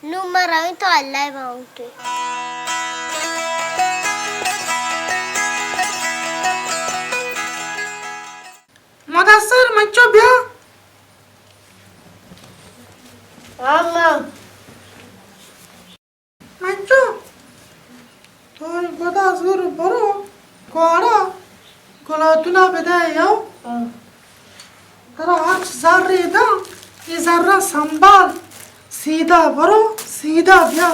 نوں ما رویں، تو اللہ ءَ باہوٹ ئے۔ مدثر، منچو بیا۔ ہاں ماں۔ منچو، تو گدا زور برو، گواڑا گلاتنا بدے یو۔ ہاں۔ ترا ہرچ زرے داں، اے زراں سنبھال، سیدھا برو، سیدھا بیا۔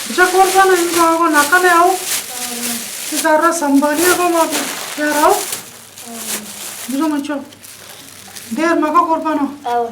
بچا قربان، انگا آگو نہ کنے آؤ۔ اے زراں سنبھالی آگو ما بیار آؤ۔ بزو منچو، دیر مکو قربانو۔ آؤ۔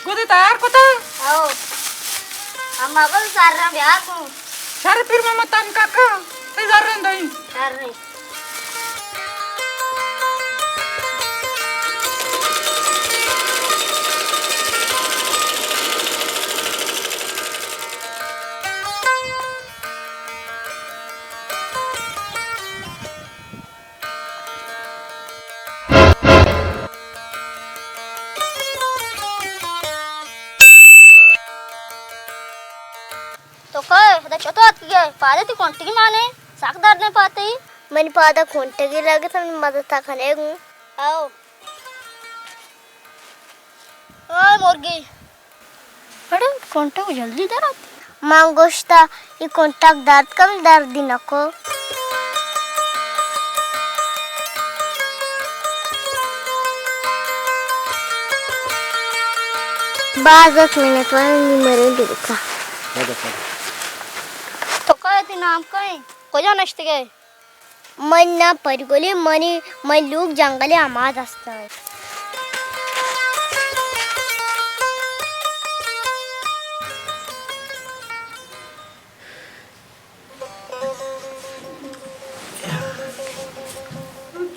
گدے تیار کتا؟ او۔ اما گل زراں بیار کن۔ شر پیر محمد تان کاکا، تئی زراں دئیں۔ شر۔ تو کئے؟ ادا چتو اتکگ ئے؟ پاد ءَ تئی کنٹگی مانے؟ سک دردیں پاد تئی۔ منی پاد ءَ کنٹگی لگت، منی مدت ءَ کنے گوں۔ او۔ اوئے مرگی۔ اڑے، کنٹگ جلدی درات۔ من گوشتا، اے کنٹگ درد کم، دردی نکو۔ باز ات منت وار، نی مرے دلکا۔ تو کئے، تئی نام کئے؟ کجا نشتگ ئے؟ منی نام پری گل اِنت، منی، منی لوگ جنگل ءِ ہما دست ءَ اِنت۔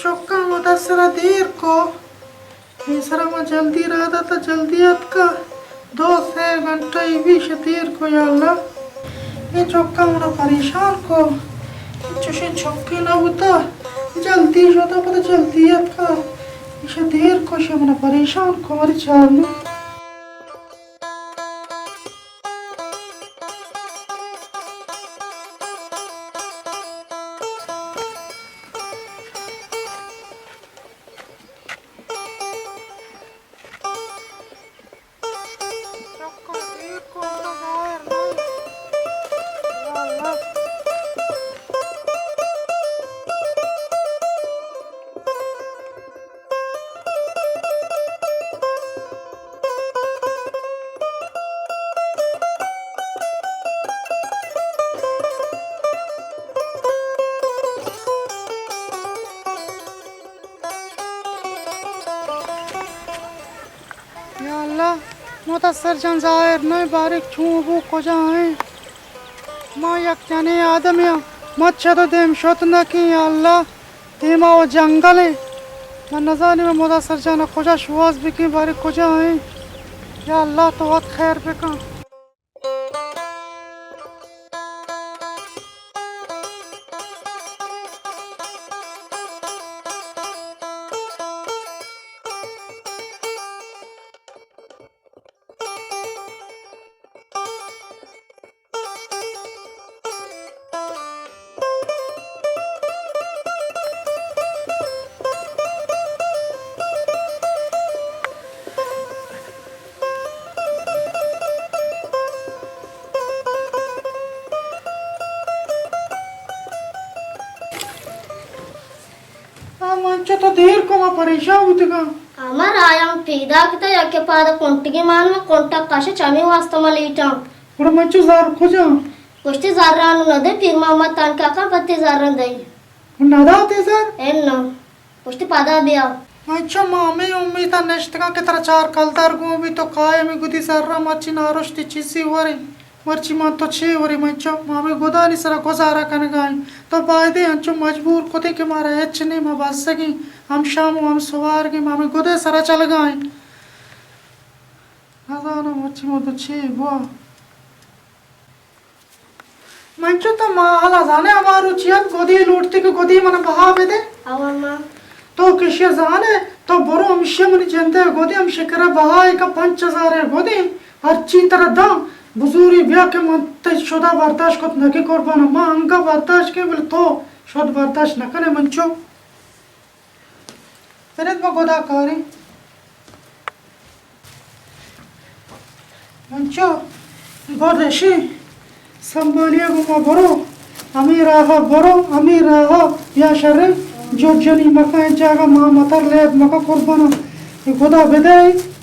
چکاں مدثر ءَ دیر کو۔ پیسرا ما جلدی راہ دات ءُ جلدی اتکا۔ دو سے گھنٹہ ءَ بیش دیر کو یا اللہ۔ اے چکا منا پریشان کو۔ چوشیں چکے نہ بوتا۔ جلدی شتا پدا جلدی اتکا۔ ایشا دیر کو، ایشا منا پریشان کو، مری چار نہ۔ یا اللہ، مدثر جان ظاہر نہ، بارے چون بو، کجا ایں؟ ما یک جنیں آدمے آں، ما چد ءُ دیم شت نہ کیں، یا اللہ، دیما وَ جنگل ایں۔ من نزانیں من مدثر جان ءَ کجا شوہاز بکیں، بارے کجا ایں؟ یا اللہ، تو وت خیر بکن۔ آ منچو تو دیر کو، ما پریشان بوتگاں۔ ہمر آیاں پیدا کتا، یکے پادا کنٹگی مان، ما کنٹک کش، چمی واسطہ ما لیٹاں۔ گڑا منچو زر کجا؟ گوشتی زران نہ دے، پیر محمد تان کاکا پتی زران دئی۔ نہ داتے زر؟ اے نہ۔ گوشتی پدا بیا۔ انچو ما ہمے امیت ء نشتگاں کہ ترا چار کلدار گون بیت، تو کائے ہمے گدی زراں، مرچی نارشتی چیزی ورے، مرچی من تو چے ورے؟ منچو ما ہمے گدانی سرا گزارہ کنگا ایں۔ تو بایدے انچو مجبور کتیں کہ مارا ہچ نیں، ما بزگیں، ہم شام و ہم سوارگیں، ما ہمے گدے سرا چلگا ایں۔ نزاناں مرچی من تو چے بوا۔ منچو تو ما حالا زانے ہما روچی ات گدی لوٹتی کہ گدی من بہا بدے۔ او اماں۔ تو کشی زانے، تو برو ہمشی منی جندے گدی ہمشی کرا بہا ایک پنچ ہزار گدی ہرچی ترا داں بزوری بیا کہ من تئی شدا برداشت کت نہ کہ قربان ما انگا برداشت کے بل تو شد برداشت نہ کنے منچو۔ برت ما گدا کاریں۔ انچو گد اشی سنبھالیا گو ما برو، ہمے راہ برو، ہمے راہ بیا شریں، جوجنی مکن جاگہ ما متر لید مکن قربان۔ اے گدا بدے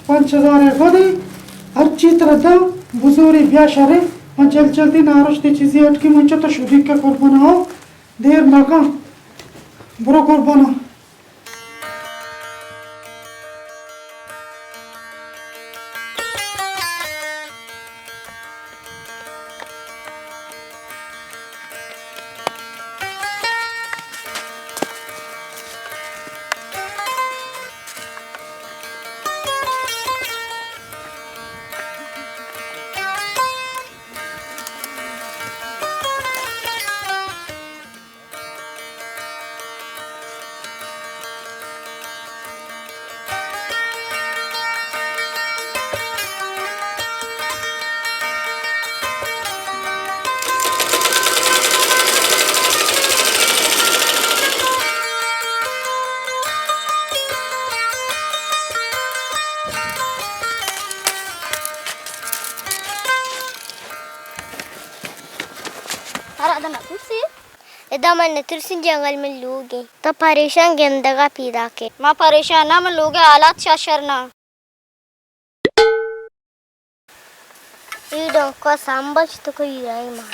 پنچ ہزار گدی ہرچی ترا داں بزوری بیا شریں، ما جل جلدی نارشتی چیزی اٹکی منچو تو شدی کے قربان ہو، دیر مکن، برو قربان۔ ہر آدم نہ پرسی۔ ادا من نترسیں، جنگل من لوگیں۔ تو پریشان گندگا پیداکے۔ ما پریشان نہ، من لوگے حالات شاشر نہ۔ ای ڈونکو سامبش تو کوئی رائی مان۔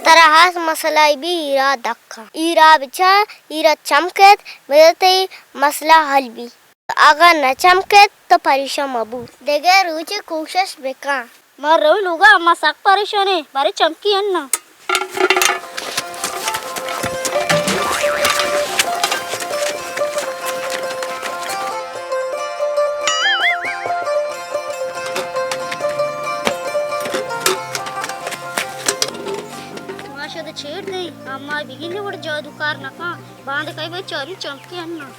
ترا ہاس مسئلہ بی ایرا دکا۔ ایرا بچا، ایرا چمکت، بلے تئی مسئلہ حل بی۔ اگاں نہ چمکیت تو پریشان مبو۔ دگہ روچے کوشش بکن۔ ما رو لوگا، ما سک پریشانیں، بارے چمکی اناں۔ ما شد چیر دئی، اما بگندے وڑ جادو کار نکاں، باند کئی بھئی چاری چمکی اناں۔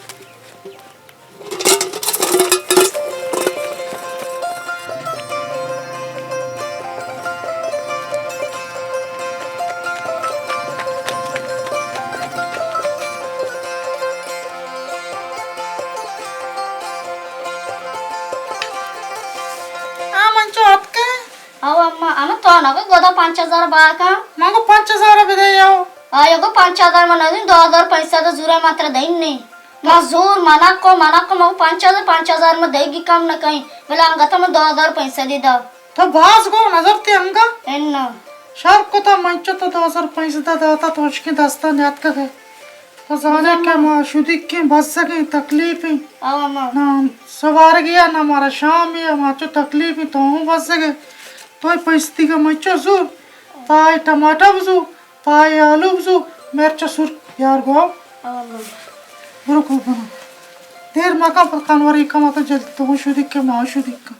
آ منچو اتکے۔ او اما، اما تو نگو گودا پنچ ہزار باکا؟ من گو پنچ ہزار بدے یو۔ آیا گو پنچ ہزار من ندین، دو ہزار پنچ سد زورا ماترا دین نے۔ ما زور منع کو، منع کو، ما پنچ ہزار، پنچ ہزار ما دیگی کم نہ کئیں، بلے انگت ما دو ہزار پنچ سد دا۔ تو باز گو نظر تے انگا؟ انا۔ شر کتا منچو تو دو ہزار پنچ سد داتا تو اشکی دستا نیاتکا گئے۔ تو زانے کہ ما شدیکیں بزگیں تکلیفیں۔ او اما۔ نہ سوارگی ء نہ مارا شامی ء، ما چو تکلیفیں تو ہوں بزگے۔ تو پیستی گا منچو زور۔ پائے ٹماٹر بزو۔ پائے آلو بزو، مرچ سور بیار گو۔ برو کو بنا۔ دیر مکن، پت کنوری کما تو جلد تو شدی کہ ما شدی کن۔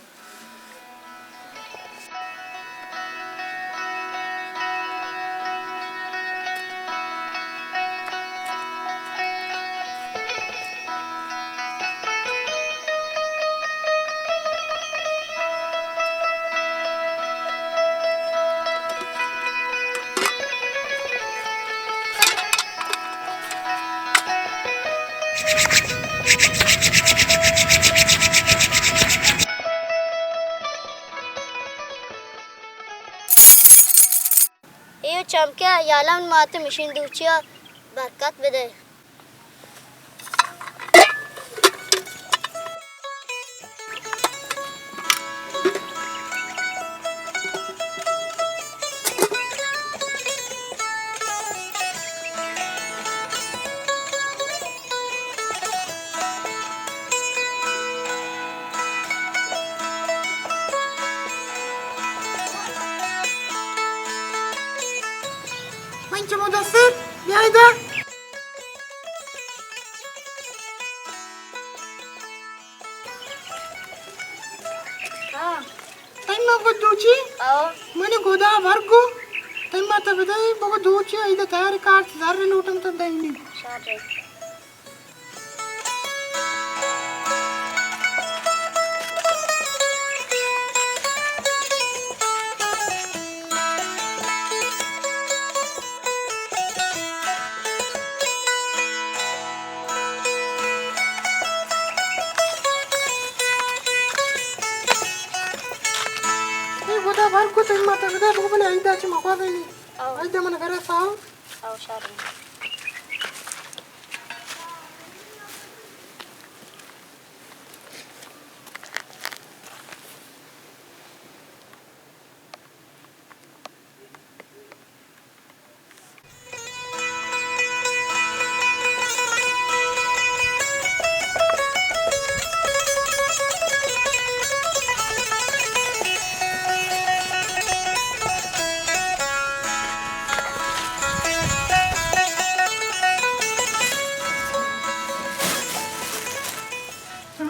ایو چمکے یالان مات مشین دوچیا برکت بدے۔ تئی ما گو دوچی؟ او۔ منی گدا بر گو۔ تئی ما تا بدئی بگو دوچی، ایدا تیار کارت زر لوٹم تا دئینی۔ شاباش۔ اے گدا بر کو تئی ما تا بدئی بگو بلے ایدا چی مکوا بینی۔ او۔ ایدا من گھر ساو۔ او شاباش۔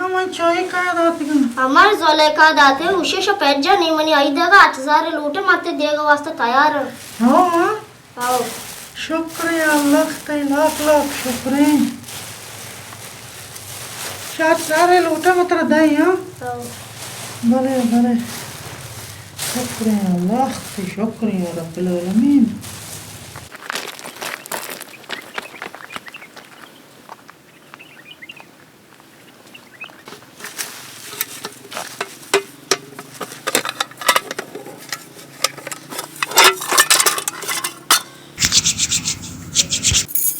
ہاں، من چائے کا داتگاں۔ ہمار زلیخا داتے، اوشی شا پیر جا نہیں منی آئی دیگا، ہچ ہزار لوٹے ماتے دیگا واسطہ تیار ہیں۔ ہاں، ہاں۔ ہاں۔ شکر اللہ، تئی لاکھ لاکھ شکر ہیں۔ شاید سارے لوٹے متر دائی، ہاں؟ ہاں۔ بلے، بلے۔ شکر ہیں اللہ، تئی شکر ہیں یا رب العالمین۔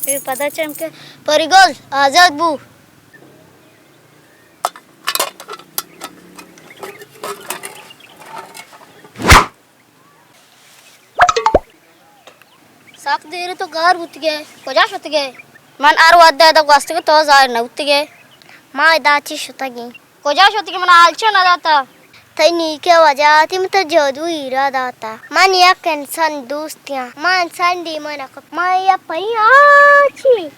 اے پدا چمکے۔ پری گل، آزاد بو۔ سک دیر تو گار بوتگے، کجا شتگے؟ من ہر وھد ءَ ادا گوستگاں، تو ظاہر نہ بوتگے۔ ما ادا چی شتگیں؟ کجا شتگے؟ من حال چہ نہ داتا۔ تئی نیکیں وجہ ءَ تئی من ترا جادو ہیرا داتا۔ من یک انسان دوستی آں۔ ما انسان دیما نہ کپ۔ ما یا پئی آ چی؟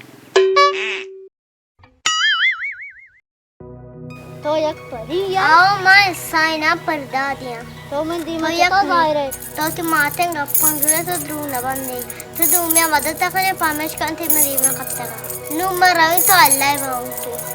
تو یک پری ئے؟ آؤ، ما انسان ءَ پر دادیاں۔ تو من دیما تو یک چکا ظاہر ئے؟ تو تئی ماتیں گپاں گرے، تو درو نہ بندے۔ تو دومیا مدد کنے، پمیشکا تئی من دیما کپتگا۔ نوں ما رویں، تو اللہ ءَ باہوٹ ئے۔